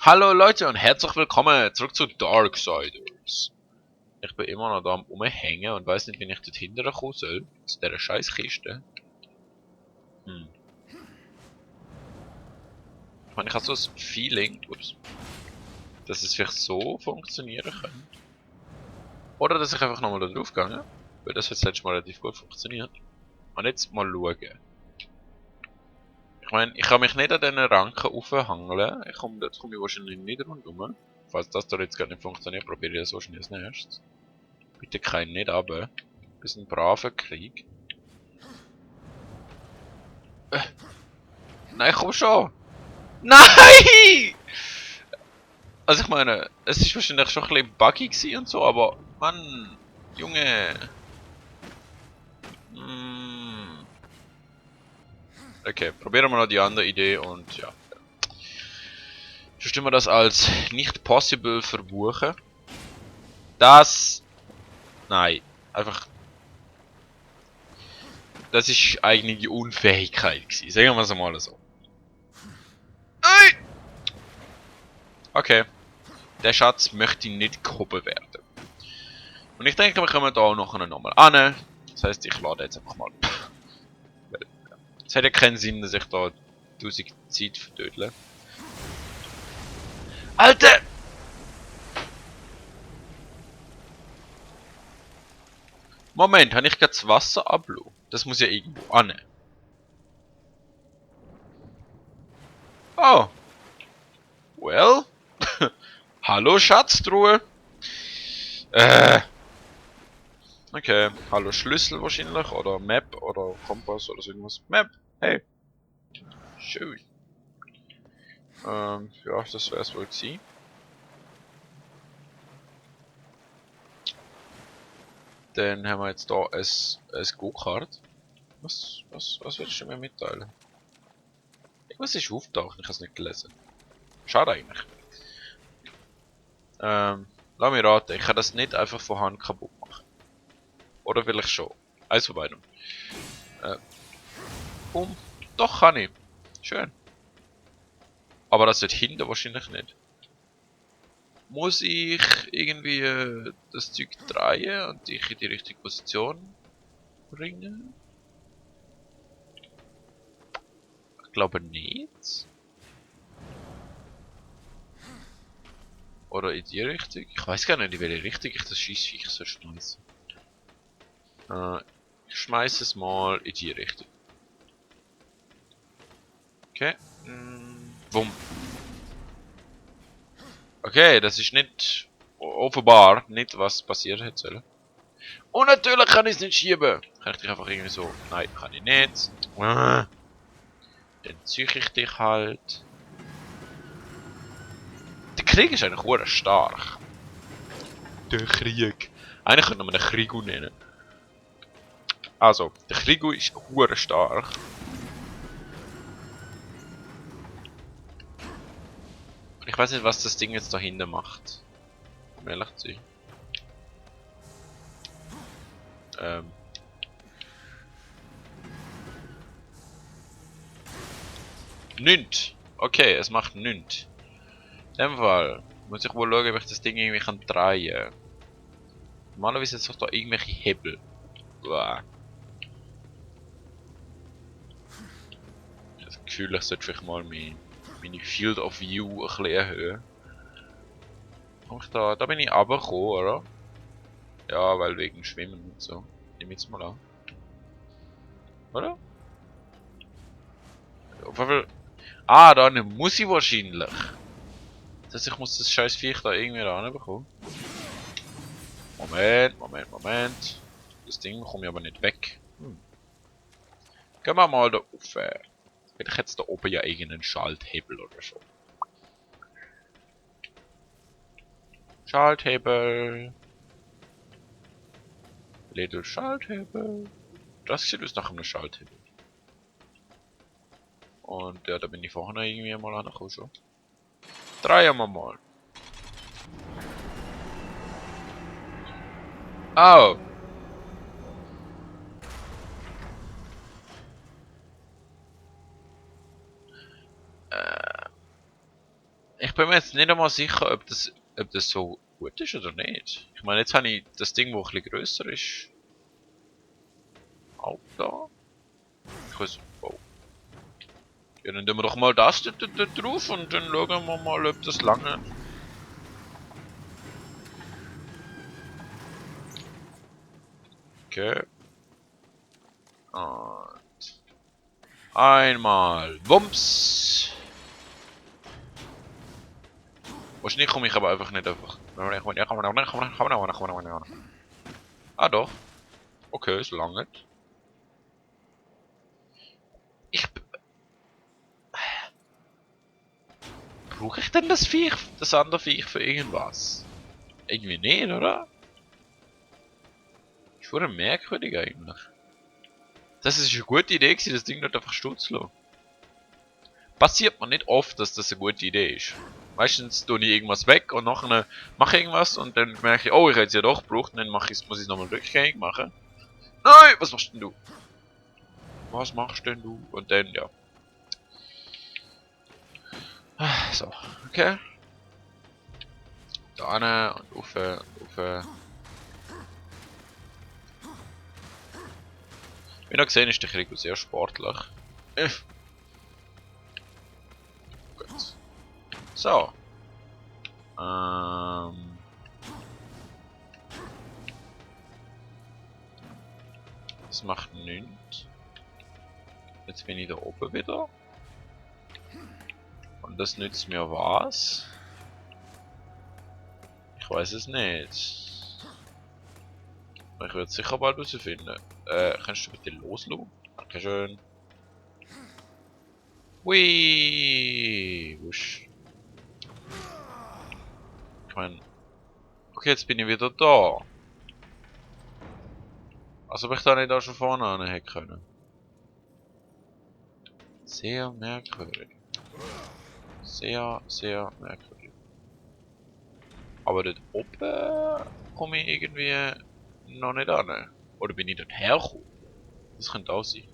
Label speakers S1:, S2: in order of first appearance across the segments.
S1: Hallo Leute und herzlich willkommen zurück zu Darksiders. Ich bin immer noch da am Rumhängen und weiß nicht, wie ich dort hinterher kommen soll. Zu dieser scheiß Kiste. Ich meine, ich habe so ein Feeling, dass es vielleicht so funktionieren könnte. Oder dass ich einfach nochmal da drauf gehe. Weil das hat das letzte Mal relativ gut funktioniert. Und jetzt mal schauen. Ich meine, ich kann mich nicht an diesen Ranken aufhangeln. Jetzt komme ich wahrscheinlich nicht rundherum. Falls das da jetzt gar nicht funktioniert, probiere ich das wahrscheinlich als nächstes. Bitte keinen nicht runter. Das ist ein braver Krieg. Nein, komm schon! Nein! Also ich meine, es ist wahrscheinlich schon ein bisschen buggy gewesen und so, aber Mann, Junge. Okay, probieren wir noch die andere Idee und ja. Stimmen wir das als nicht possible verbuchen. Das... Nein, einfach... Das ist eigentliche Unfähigkeit gewesen, sagen wir es mal so. Okay, der Schatz möchte nicht gehoben werden. Und ich denke, wir kommen da auch nachher nochmal an. Das heisst, ich lade jetzt einfach mal. Es hat ja keinen Sinn, dass ich da 1000 Zeit verdödle. Alter! Moment, habe ich gerade das Wasser abgelassen? Das muss ja irgendwo an. Oh. Well. Hallo Schatztruhe. Okay. Hallo Schlüssel wahrscheinlich. Oder Map oder Kompass oder so irgendwas. Map. Hey. Schön. Ja, das wäre es wohl gewesen. Dann haben wir jetzt da ein Go-Kart. Was willst du mir mitteilen? Irgendwas ist auftaucht, ich habe es nicht gelesen. Schade eigentlich. Lass mich raten, ich kann das nicht einfach von Hand kaputt machen. Oder vielleicht schon. Eins von beidem. Doch kann ich. Schön. Aber das dort hinten wahrscheinlich nicht. Muss ich irgendwie das Zeug drehen und dich in die richtige Position bringen? Ich glaube nicht. Oder in die Richtung? Ich weiß gar nicht, in welche Richtung ich das Schießviech so schmeiße. Ich schmeiße es mal in die Richtung. Okay. Wumm. Okay, das ist nicht offenbar nicht, was passiert hätte sollen. Und natürlich kann ich es nicht schieben. Kann ich dich einfach irgendwie so... Nein, kann ich nicht. Dann ziehe ich dich halt. Der Krieg ist eigentlich hure stark. Der Krieg. Eigentlich könnte man den Kriegu nennen. Also, der Kriegu ist hure stark. Ich weiß nicht, was das Ding jetzt dahinter macht. Um ehrlich zu sein. Nünt. Okay, es macht nünt. In dem Fall muss ich wohl schauen, ob ich das Ding irgendwie kann drehen. Normalerweise ist doch da irgendwelche Hebel. Uah. Ich habe das Gefühl, ich sollte vielleicht mal meine Field of View ein bisschen erhöhen. Da bin ich runtergekommen, oder? Ja, weil wegen Schwimmen und so. Nehme ich jetzt mal an. Oder? Auf jeden Fall. Ah, da muss ich wahrscheinlich. Das heißt, ich muss das scheiß Viech da irgendwie ranbekommen. Moment. Das Ding komme ich aber nicht weg. Gehen wir mal da rauf. Vielleicht hätte es da oben ja irgendeinen Schalthebel oder so. Schalthebel. Little Schalthebel. Das sieht aus nach einem Schalthebel. Und ja, da bin ich vorhin noch irgendwie mal angekommen schon. Drehen wir mal. Oh. Ich bin mir jetzt nicht einmal sicher, ob das so gut ist oder nicht. Ich meine, jetzt habe ich das Ding, das ein bisschen grösser ist. Auch da. Ich weiß. Oh. Ja, dann tun wir doch mal das da drauf und dann schauen wir mal, ob das lange. Okay. Und einmal. Wumps. Wahrscheinlich komme ich aber einfach nicht einfach. Ah doch. Okay, es langt. Ich. Brauche ich denn das Viech, das andere Viech für irgendwas? Irgendwie nicht, oder? Ist voll merkwürdig eigentlich. Das ist eine gute Idee gewesen, das Ding dort einfach stehen zu lassen. Passiert mir nicht oft, dass das eine gute Idee ist. Meistens tue ich irgendwas weg und nachher mache ich irgendwas und dann merke ich, oh, ich hätte es ja doch gebraucht und dann muss ich es nochmal rückgängig machen. Nein, was machst denn du? Was machst denn du? Und dann, ja. So, okay. Da rein und rauf und rauf. Wie noch gesehen ist der Krieg sehr sportlich. Gut. So. Das macht nichts. Jetzt bin ich da oben wieder. Und das nützt mir was? Ich weiß es nicht. Ich werde es sicher bald herausfinden. Kannst du bitte loslassen? Dankeschön. Hui! Wusch. Ich meine. Okay, jetzt bin ich wieder da. Also ob ich da nicht auch schon vorne an hätte können. Sehr merkwürdig. Sehr, sehr merkwürdig. Aber dort oben komme ich irgendwie noch nicht an. Oder bin ich dort hergekommen? Das könnte auch sein.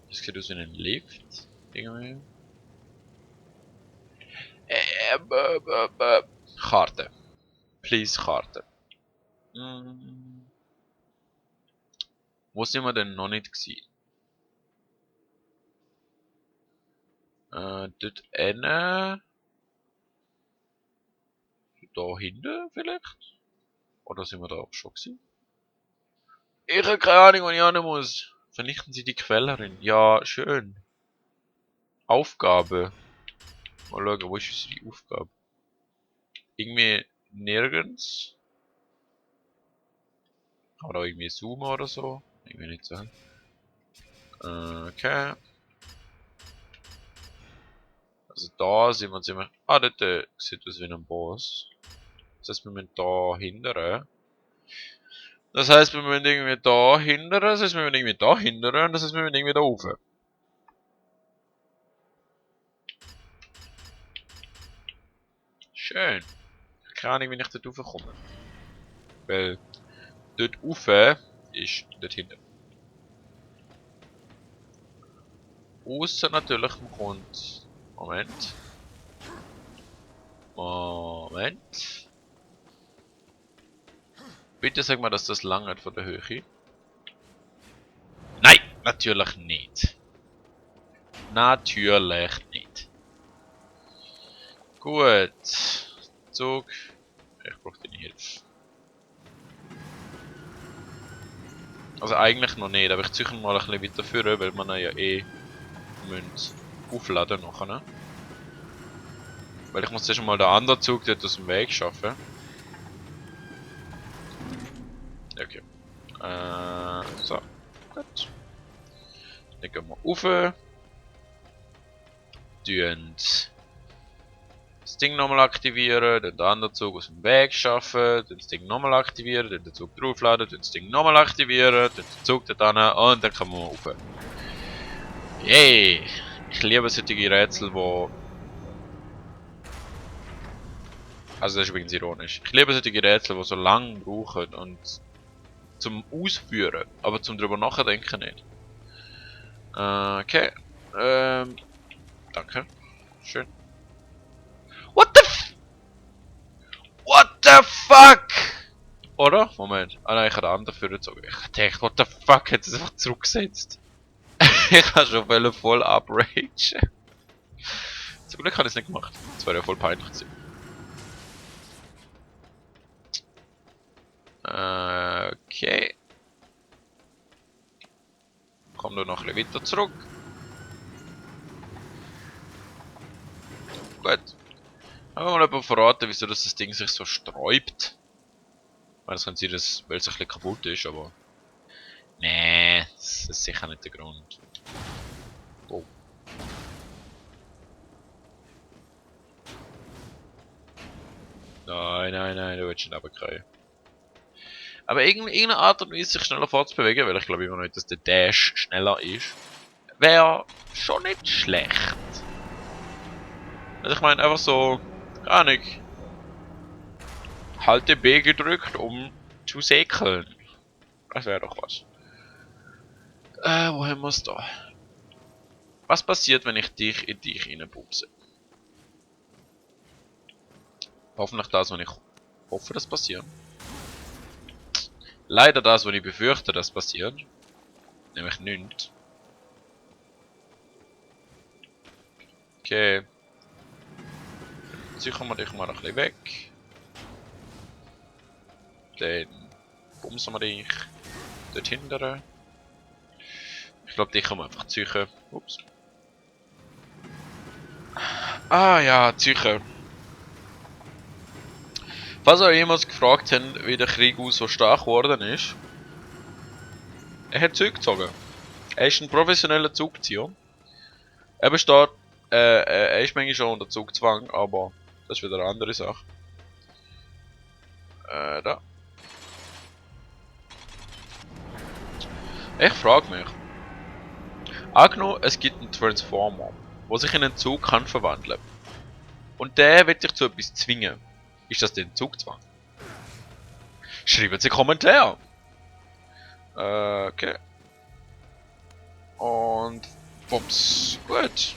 S1: Das sieht aus wie ein Lift. Irgendwie. Karte. Please, Karte. Wo sind wir denn noch nicht gewesen? Dort innen. Da hinten vielleicht? Oder sind wir da auch schon gewesen? Ich habe keine Ahnung, wo ich hin muss. Vernichten Sie die Quellerin. Ja, schön. Aufgabe. Mal schauen, wo ist die Aufgabe? Irgendwie nirgends. Kann man da irgendwie zoomen oder so? Irgendwie nicht so. Okay. Also da sind wir ziemlich. Ah, dort sieht aus wie ein Boss. Das heißt, wir müssen da hindern. Das heißt, wir müssen irgendwie da hindern. Das heißt, wir müssen irgendwie da hindern. Das heißt, wir müssen irgendwie da rauf. Schön. Keine Ahnung, wie ich dort raufkomme. Weil dort rauf ist dort hinten. Außer natürlich, man kommt. Moment. Moment. Bitte sag mal, dass das lange von der Höhe. Nein, natürlich nicht. Natürlich nicht. Gut. Zug. Ich brauche deine Hilfe. Also eigentlich noch nicht, aber ich ziehe mal ein bisschen weiter führen, weil man ja eh müssen aufladen nachher. Ne? Weil ich muss zuerst mal den anderen Zug dort aus dem Weg schaffen. Okay. So. Gut. Dann gehen wir rauf. Tun das Ding nochmal aktivieren, dann den anderen Zug aus dem Weg schaffen, dann das Ding nochmal aktivieren, dann den Zug draufladen, dann das Ding nochmal aktivieren, dann den Zug da hin und dann kommen wir rauf. Yay! Ich liebe solche Rätsel, wo... Also das ist übrigens ironisch. Ich liebe solche Rätsel, die so lange brauchen und zum Ausführen, aber zum drüber nachdenken nicht. Okay. Danke. Schön. the fuck? Oder? Moment. Ah nein, ich habe den anderen für gezogen. Ich dachte, what the fuck, hat es einfach zurückgesetzt. Ich habe schon voll upragen. Zum Glück habe ich es nicht gemacht. Das wäre ja voll peinlich gewesen. Okay. Komm nur noch ein bisschen weiter zurück. Gut. Haben wir mal jemand verraten, wieso das Ding sich so sträubt. Weil das kann sein, dass, weil es ein bisschen kaputt ist, aber... Nee, das ist sicher nicht der Grund. Oh. Nein, nein, nein, du willst nicht runterkriegen. Aber irgendeine Art und Weise sich schneller fortzubewegen, weil ich glaube immer noch nicht, dass der Dash schneller ist, wäre schon nicht schlecht. Also ich meine einfach so, gar nicht. Halte B gedrückt, um zu säkeln. Das wäre doch was. Wo haben wir es da? Was passiert, wenn ich dich in dich reinbumse? Hoffentlich das, was ich hoffe, das passiert. Leider das, was ich befürchte, das passiert. Nämlich nichts. Okay. Sichern wir dich mal ein bisschen weg. Dann bumsen wir dich dort hinten. Ich glaube, dich können wir einfach ziehen. Ups. Ah ja, ziehen. Falls ihr jemals gefragt habt, wie der Krieg so stark geworden ist, er hat Zug gezogen. Er ist ein professioneller Zugzieher. Er besteht, er ist manchmal schon unter Zugzwang, aber das ist wieder eine andere Sache. Da. Ich frage mich. Angenommen, es gibt einen Transformer, der sich in einen Zug kann verwandeln. Und der wird dich zu etwas zwingen. Ist das denn Zugzwang? Schreiben Sie Kommentar. Okay. Und bums. Gut.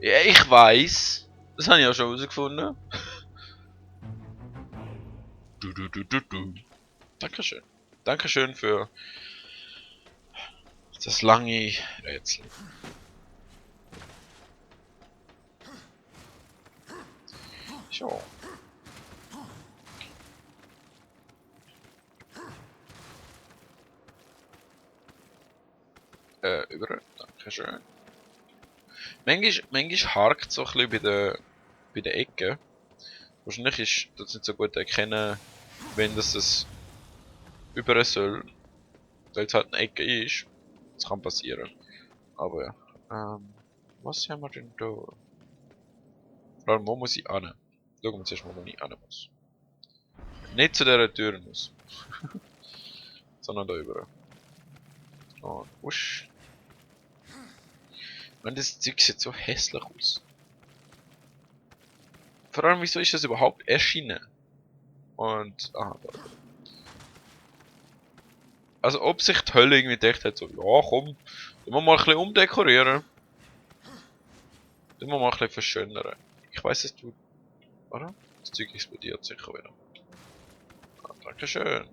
S1: Ja, ich weiß. Das habe ich auch schon herausgefunden. Dankeschön. Dankeschön für das lange Rätsel. So. Über. Dankeschön. Manchmal hakt es so ein bisschen bei den Ecken. Wahrscheinlich ist das nicht so gut erkennen, wenn das es über soll. Weil es halt eine Ecke ist. Das kann passieren. Aber ja. Was haben wir denn da? Vor allem, wo muss ich hin? Schauen wir zuerst mal, wo ich hin muss. Nicht zu dieser Tür muss. Sondern da über. Und wusch. Und das Zeug sieht so hässlich aus. Vor allem, wieso ist das überhaupt erschienen? Und, aha, da. Also, ob sich die Hölle irgendwie gedacht hat, so, ja komm, tun wir mal ein bisschen umdekorieren. Tun wir mal ein bisschen verschönern. Ich weiss, es tut, oder? Das Zeug explodiert sicher wieder. Ah, dankeschön.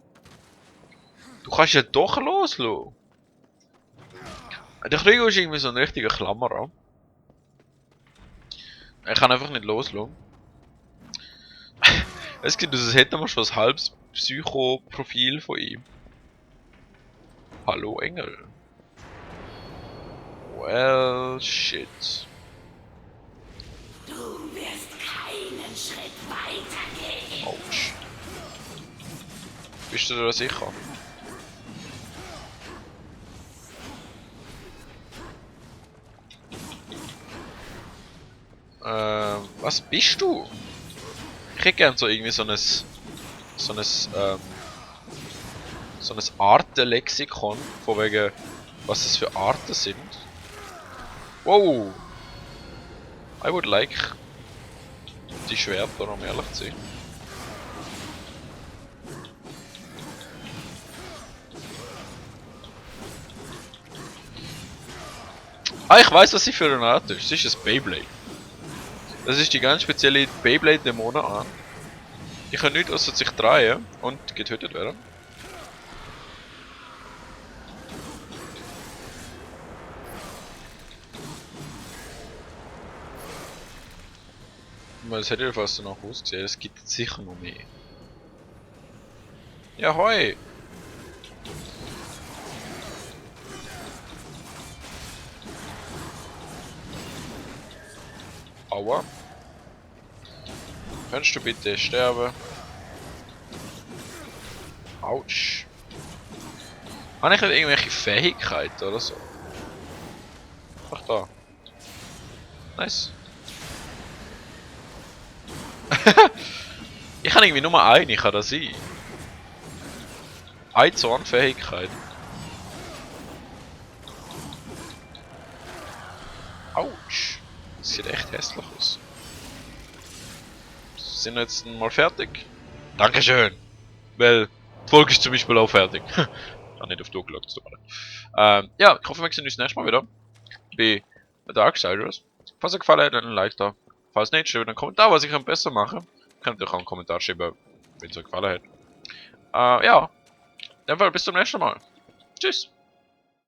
S1: Du kannst ja doch loslassen. Der Krieger ist irgendwie so ein richtiger Klammerer. Er kann einfach nicht loslassen. Es gibt, das hätten wir schon ein halbes Psycho-Profil von ihm. Hallo Engel. Well, shit.
S2: Du wirst keinen Schritt weitergehen.
S1: Autsch. Bist du dir da sicher? Was bist du? Ich hätte gern so irgendwie so ein Artenlexikon, von wegen, was das für Arten sind. Wow! I would like die Schwerter, um ehrlich zu sein. Ah, ich weiß, was sie für eine Art ist. Es ist ein Beyblade. Das ist die ganz spezielle Beyblade-Dämonen-Art. Die können nicht außer sich drehen und getötet werden. Das hätte ja fast so noch ausgesehen. Es gibt sicher noch mehr. Ja, hoi! Aua. Kannst du bitte sterben? Autsch. Habe ich irgendwelche Fähigkeiten oder so? Ach da. Nice. Ich habe irgendwie nur eine, kann das sein? Eine Zornfähigkeit. Autsch. Das sieht echt hässlich aus. Sind wir jetzt mal fertig? Dankeschön. Weil die Folge ist zum Beispiel auch fertig. Ich habe nicht auf die Uhr geschaut. Ja, ich hoffe, wir sehen uns nächstes Mal wieder. Bei Darksiders. Falls euch gefallen hat, dann ein Like da. Falls nicht, schreibt einen Kommentar, was ich besser machen. Könnt ihr auch einen Kommentar schreiben, wenn es euch gefallen hat. Ja. Dann bis zum nächsten Mal. Tschüss.